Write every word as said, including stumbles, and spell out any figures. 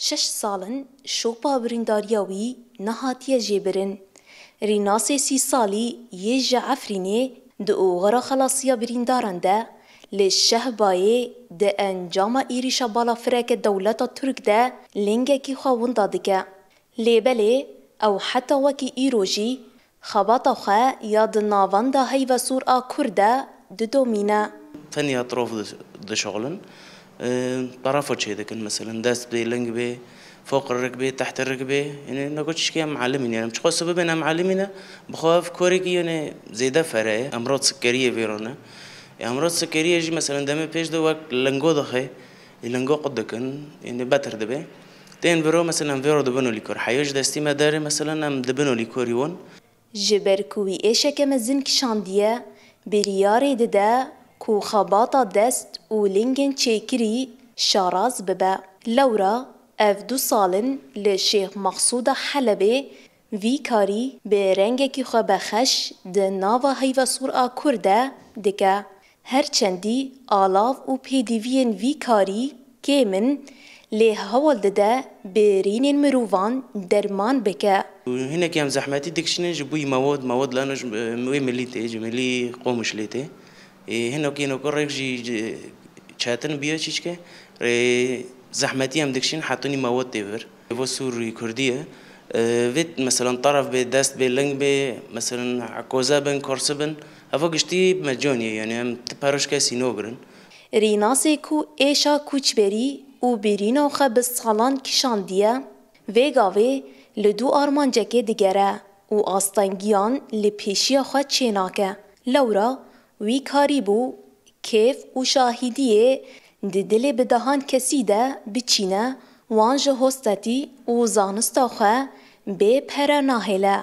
Şeş sal in şopa birîndariya wî nehatiye jêbirin. Rînasê sî salî yê ji Efrînê di oxira xelasiya birîndaran de li Şehbayê di encama êrîşa balafireke dewleta Tirk de lingekî xwe winda dike. Lê belê ew heta wekî îro jî xebata xwe ya di navenda Heyvesûr a Kur de didomîne. Tenê etrof di-, dişixulin. E, tarafo çêdikin, meselen, dest bê, ling bê, foq rik bê, teht rik bê. Yanî, neko çişkê em alimî ne. Em çiqas bibên em alimî ne, bi xwe ev korekî, yanî, zêde fere ye. Emrod Sikeriyê vêro ne. E, Emrod Sikeriyê jî, meselen, demê pêş de wek lingo dixe. Ê lingo qut dikin, yanî betir dibe. Tên viro, meselen, vêro dibin û lîkor. Heyo ji destî me derê, meselen, em dibin û lîkorî win. Ji ber ku wî êşeke mezin kişandiye, biryarê dide ku xebata dest û lingên çêkirî şaraz bibe. Lewra ev du sal in li Şêx Mexsûda Helebê vî karî bi rengekî xwe bexeş di nava Heyvesûr a Kur de dike. Her çendî alav û pêdiviyên vî karî kêm in, lê hewl dide birînên mirovan derman bike. Hinekî em zehmetî dikişînin ji bo mewad, mewad lano ji, e, wê milî tê, ji milî Qomişlê tê. Ê, hinekî, hinekî rêk jî, e, çetin bûye çîçke. Rê zehmetî em dikişînin hetanî mewad tê vir. Evo Sûrî Kurdî ye. E, vê, meselan, taraf bê, dest bê, ling bê, meselan, ekoze bin, korsi bin. Evo giştî meconî ye, yanî em ti peroş kesî nogirin. Rînasê ku êşa koçberî û birîna xwe bi salan kişandiye, vê gavê li dû armancekê digere û astengiyan li pêşiya xwe çênake. Lewra wî karîbû kêf û şahidiyê di dilê bi dehan kesî de biçîne, wan ji hostetî û zanista xwe bê pere nahêle.